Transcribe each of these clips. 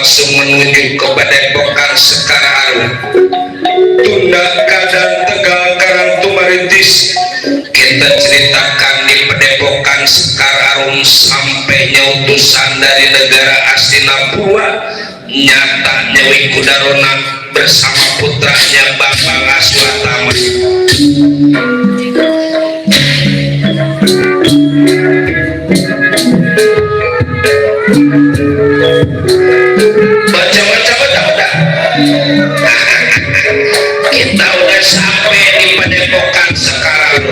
langsung menuju ke Padepokan Sekar Arum. Tunda kadang Tegal Karang Tumaritis, kita ceritakan di Padepokan Sekar Arum sampainya utusan dari negara Astinapura, nyatanya Wikudarona bersama putranya Bambang Aswatama. Baca. Kita udah sampai di Padepokan sekarang.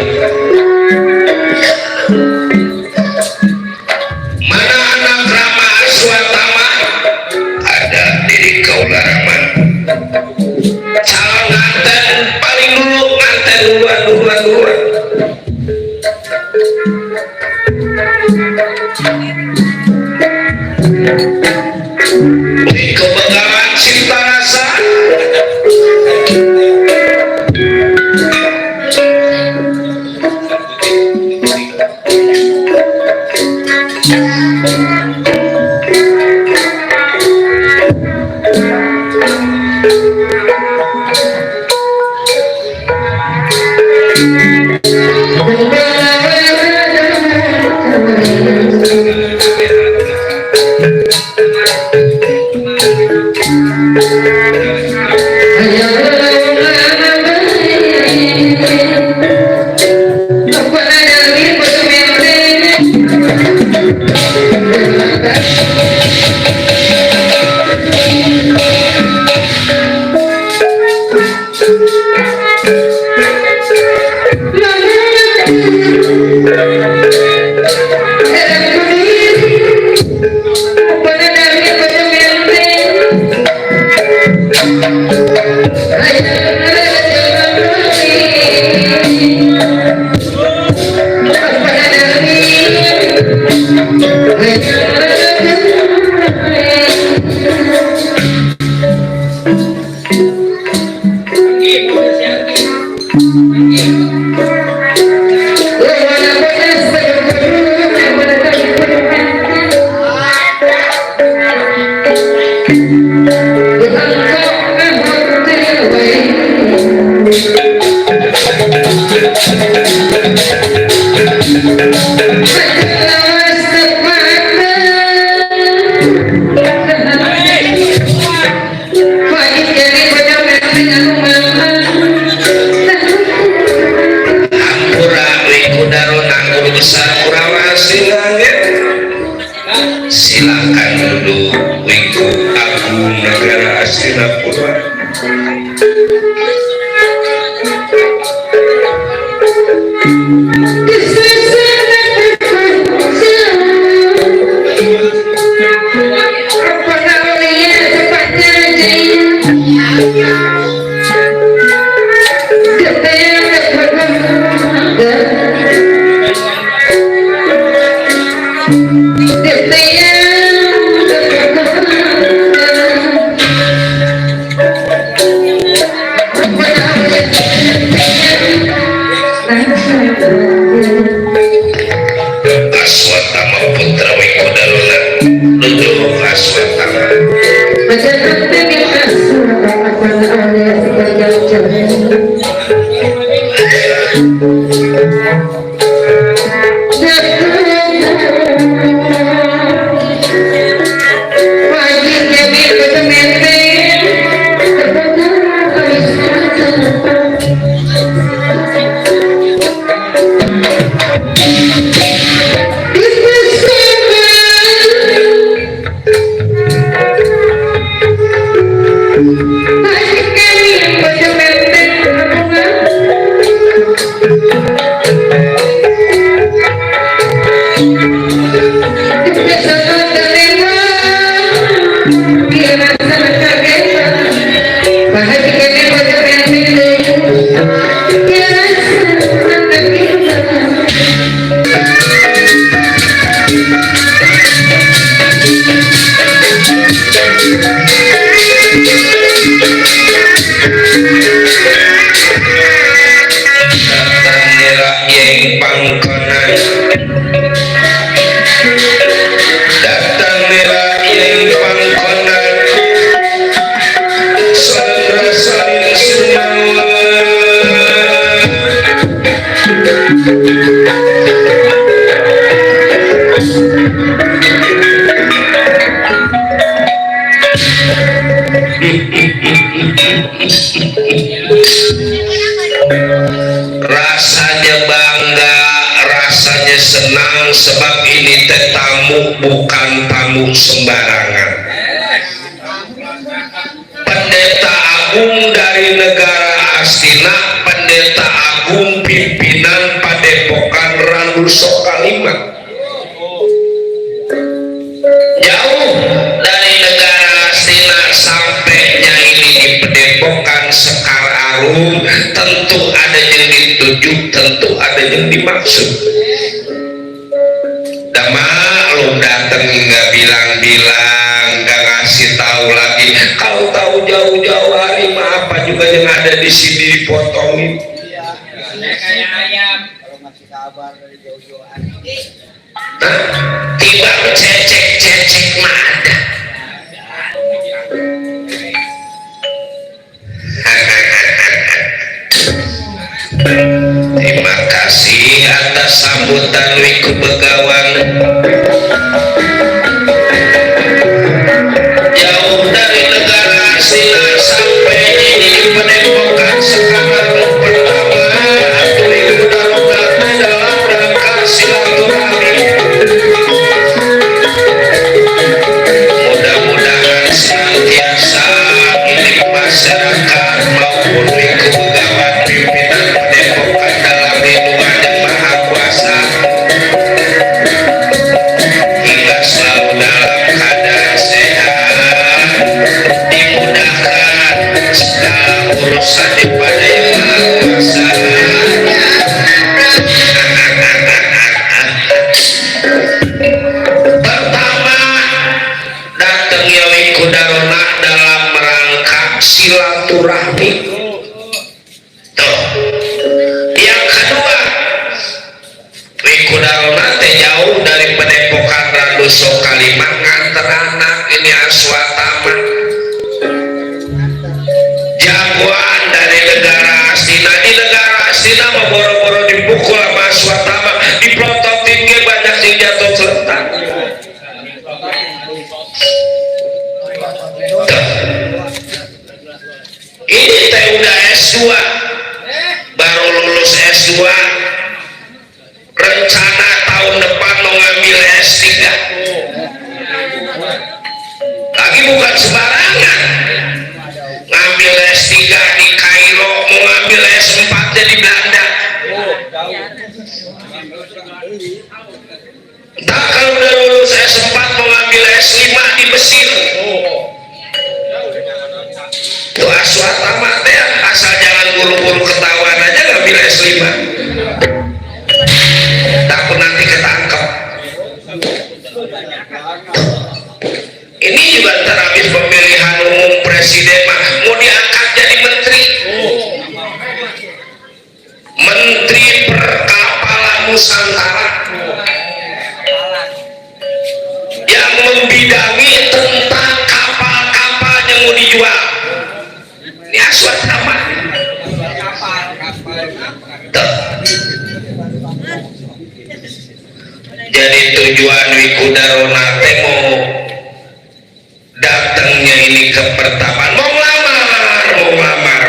Mana anak Rama Aswatama? Ada Diri Kaularaman. Calon nganten paling dulu, nganten duluan. Di kebegaran cinta rasa silakan duduk. Wiku Agung negara Astinapura. Rasanya bangga, rasanya senang, sebab ini teh tamu, bukan tamu sembarangan. Pendeta agung dari negara Astina, pendeta agung pimpinan Padepokan Randu Sokalima, jauh dari negara Astina sampainya ini di Padepokan Sekar Arum. Tentu ada yang dituju, tentu ada yang dimaksud. Dama lu dateng nggak bilang-bilang, nggak ngasih tahu lagi. Kalau tahu jauh-jauh hari mah apa juga yang ada di sini dipotongin. Kayak ayam. Kalau ngasih kabar dari jauh-jauhan. Tiba cecek mah ada. Terima kasih atas sambutan Wiku Begawan. Jauh dari negara Astina sampai ini Padepokan sekarang pertama atau Wiku Darona dalam rangka silaturahmi. Mudah-mudahan senantiasa ini masyarakat maupun Wiku Begawan pimpinan Padepokan dalam lindungan yang maha kuasa hingga selalu dalam keadaan sehat, dimudahkan segala urusan daripada yang maha kuasa. Pertama datangnya Wiku Darona dalam rangka silaturahmi. Tuh. Yang kedua, Wiku Darona teh jauh dari Padepokan Randu Sokalima nganter anak ini Aswatama. Jagoan dari negara Astina, di negara Astina mah boro-boro dipukul sama Aswatama, diplototin ge banyak yang jatuh celentang. Ini teh udah S2, baru lulus S2, rencana tahun depan mau ngambil S3. Lagi bukan sembarangan, ngambil S3 di Kairo, mau ngambil S4 di Belanda. Entah kalau udah lulus S4 mau ngambil S5 di Mesir. Tuh Aswatama teh asal jangan buru-buru ketahuan aja ngambil S5, takut nanti ketangkep. Ini juga ntar habis pemilihan umum presiden mah mau diangkat jadi menteri, menteri perkapalan Nusantara yang membidangi tentang kapal-kapal yang mau dijual. Ini Aswatama. Jadi tujuan Wiku Darona teh mau datangnya ini ke pertapaan, mau ngelamar.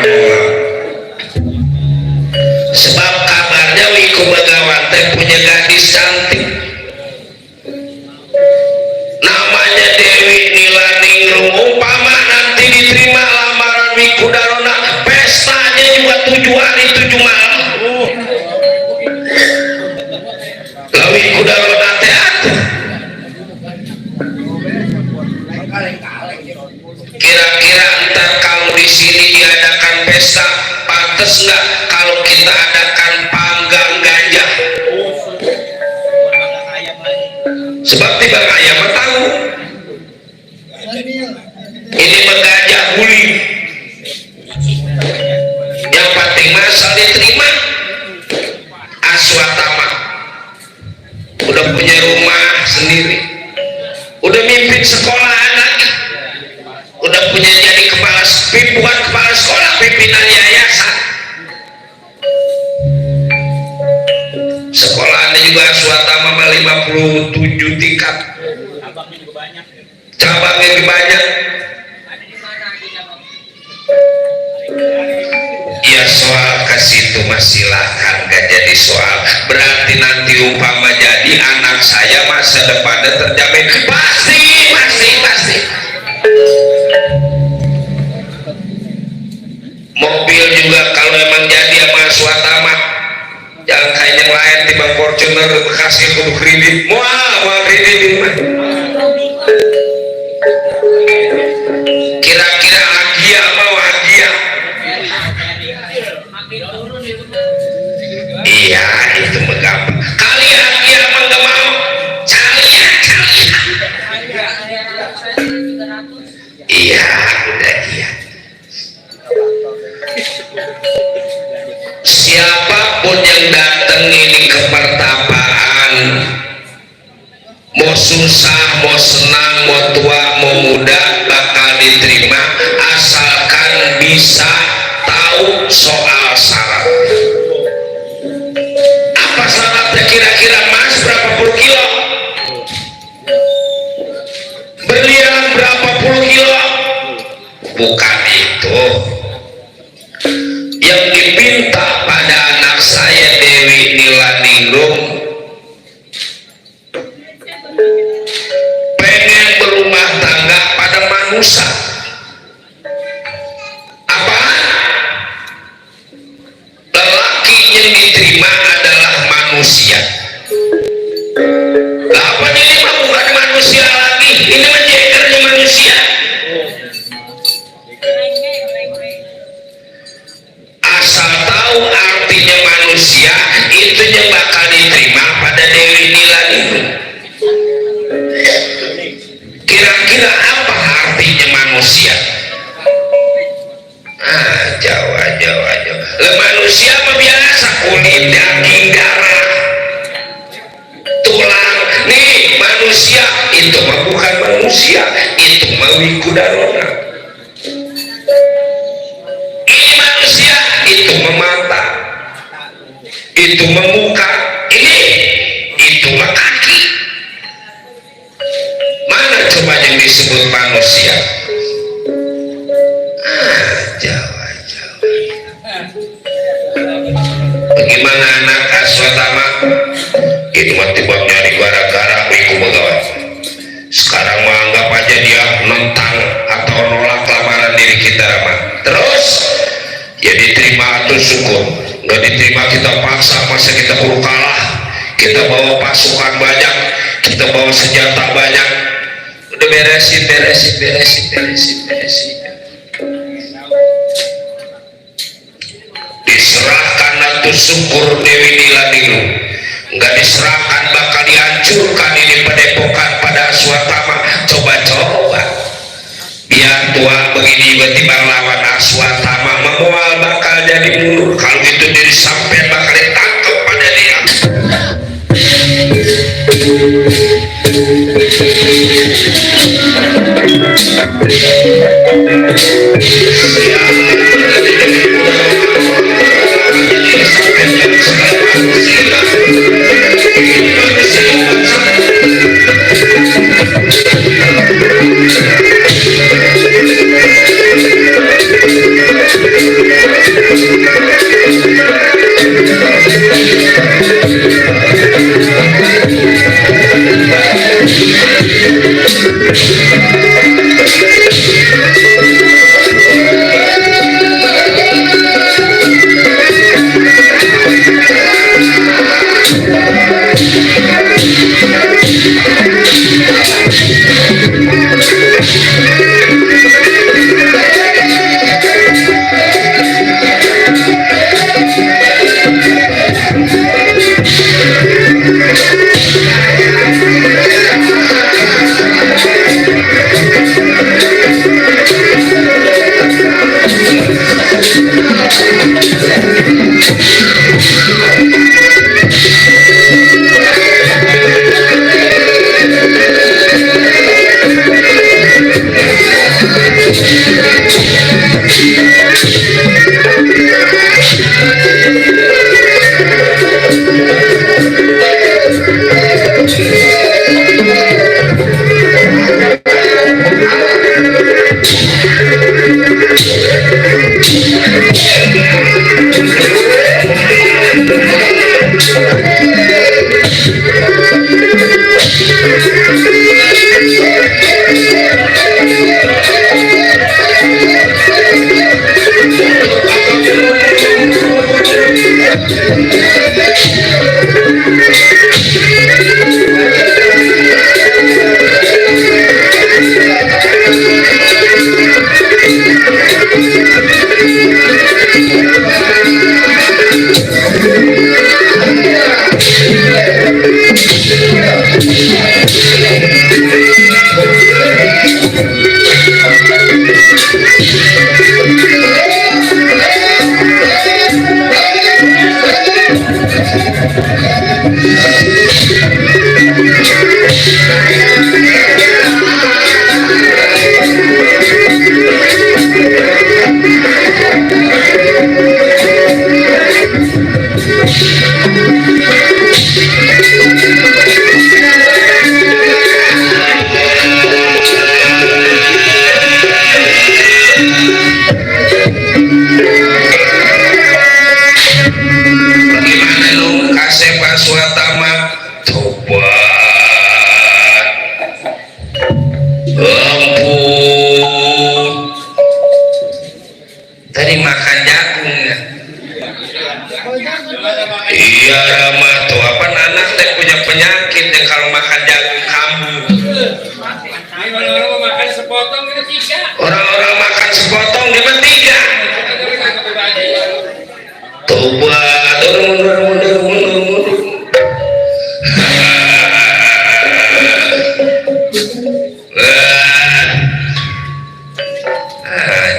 Sebab kabarnya Wiku Begawan teh punya gadis cantik, namanya Dewi Nilaningrum. Umpama nanti diterima lamaran Wiku Darona, pestanya juga 7 hari 7 malam. Lah Wiku Darona teh atuh kira-kira ntar kalau di sini diadakan pesta, pantas nggak kalau kita adakan panggang gajah? Sebab tiba ayam tahu ini menggajah guling. Yang penting masal diterima. Aswatama udah punya rumah sendiri, udah mimpin sekolah anak, udah punya jadi bukan kepala sekolah, pimpinan yayasan. Sekolahannya juga Aswatama 50 27 tingkat, Cabangnya juga banyak. cabangnya lebih banyak. Ada di mana aja, Bang? Ya soal ke situ mah silakan, gak jadi soal. Berarti nanti umpama jadi anak saya masa depannya terjamin, pasti. Mobil juga kalau emang jadi sama Swatama, jangan kayak yang lain timbang Fortuner bekasnya kudu kredit, mau kredit di rumah. Kira-kira Agia mau Agia? Makin turun itu. Iya itu menggampang. Kali Agia emang gak mau, cari. Iya udah iya. Siapapun yang datang ini ke pertapaan, mau susah, mau senang, mau tua, mau muda, bakal diterima asalkan bisa tahu soal syarat. Apa syaratnya kira-kira? Mas berapa puluh kilo? Berlian berapa puluh kilo? Bukan itu yang diminta pada anak saya Dewi Nilaningrum. Pengen berumah tangga pada manusia. Apa? Lelaki yang diterima adalah manusia. Lah apa ini mah bukan manusia lagi, ini mah jekernya manusia. Asal tahu artinya manusia, itu yang bakal diterima pada Dewi Nilaningrum. Kira-kira apa artinya manusia? Jawa. Lah manusia mah biasa kulit, daging, darah, tulang. Nih manusia itu mah bukan manusia, itu mah wikudarona. Ini manusia, itu mah mata, itu mah muka, itu mah kaki. Mana coba yang disebut manusia? Jawa. Bagaimana anak Aswatama? Itu mah tiba nyari gara-gara wiku begawan. Sekarang mah anggap aja dia nentang atau nolak lamaran diri kita ramah. Terus ya diterima atau syukur. Nggak diterima kita paksa, masa kita perlu kalah. Kita bawa pasukan banyak, kita bawa senjata banyak. Udah beresin. Diserahkan atau syukur Dewi Nilaningrum. Nggak diserahkan bakal dihancurkan ini padepokan pada Aswatama. Coba biar tua begini tiba-tiba lawan Aswatama memual bakal jadi mundur. Kalau itu diri sampai bakal ditangkap pada dia. sepotong kita tiga. Orang-orang makan sepotong dia bertiga. Tobat, mundur.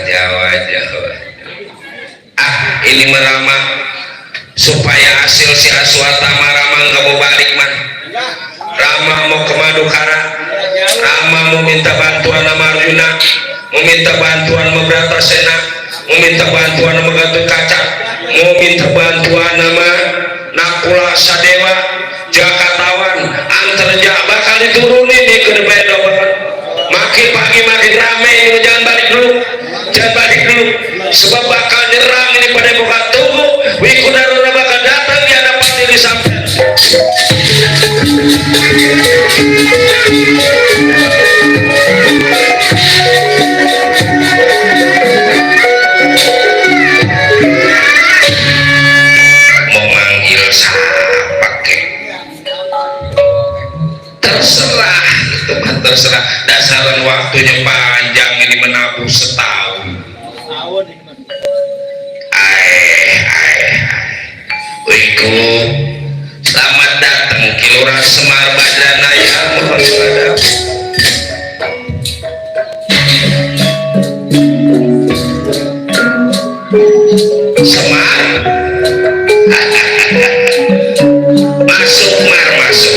Jawa. Ini merama supaya hasil si Aswatama Rama nggak mau balik man. Rama mau ke Madukara. Rama mau minta bantuan sama Arjuna, mau minta bantuan sama Bratasena, mau minta bantuan sama Gatot Kaca, mau minta bantuan sama Nakula Sadewa, Jakatawan, Antarja bakal diturunin di Kedebedo banget. Makin pagi makin rame ini, jangan balik dulu, sebab bakal nyerang ini pada bukan tunggu. Wikudaruna bakal datang di hadapan diri sampai. Mau manggil siapa kek? Terserah, itu mah terserah. Dasaran waktunya panjang ini menabung setahun. Wiku, selamat datang Kilora Semar Badranaya. Mohon sadap. Semar. Masuk Mar, masuk.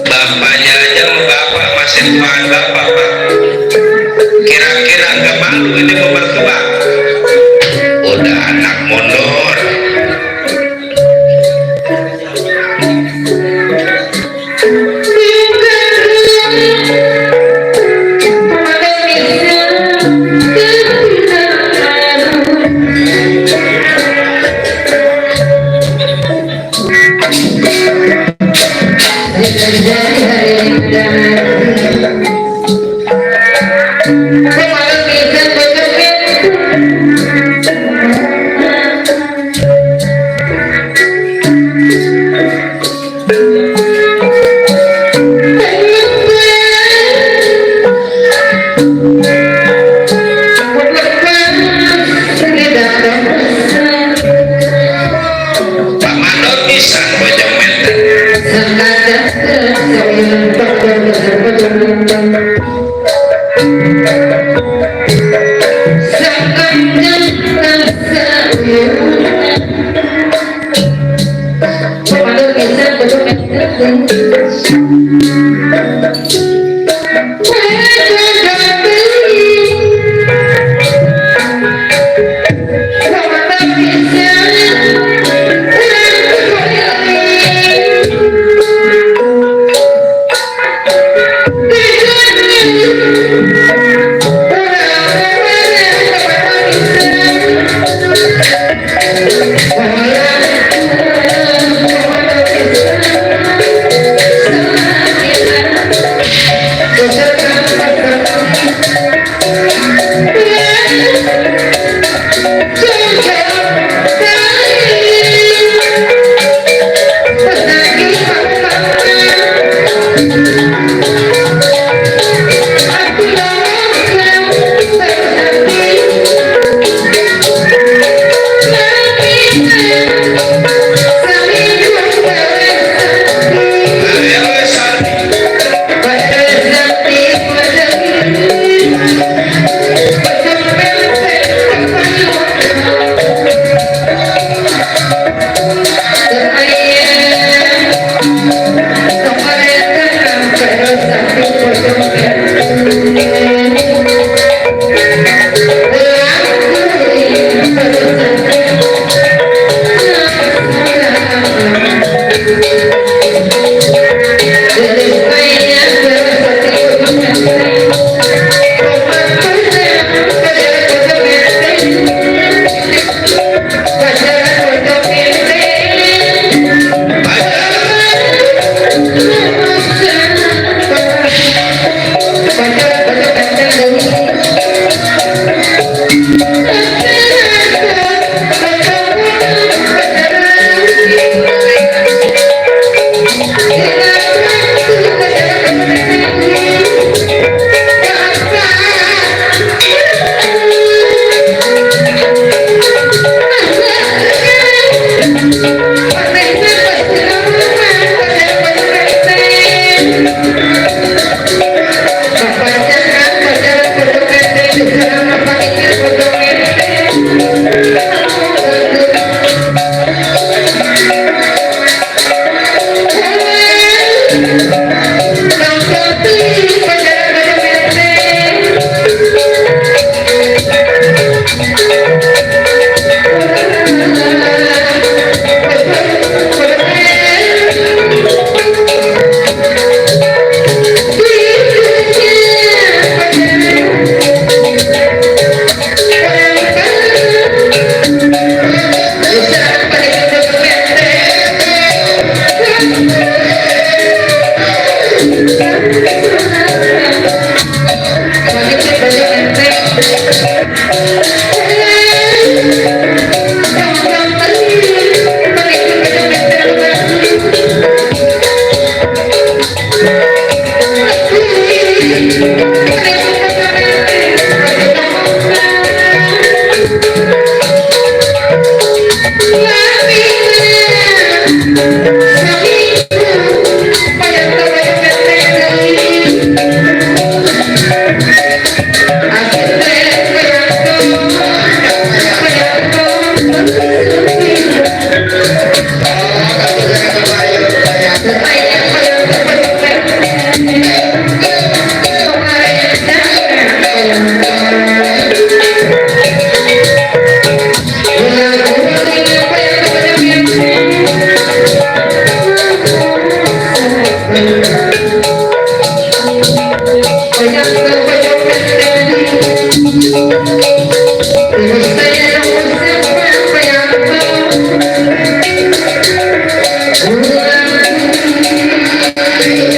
Bapaknya aja mau bapak masih tuan bapak pak. Kira-kira nggak malu ini mau berkebak. Udah anak mondor. Thank you.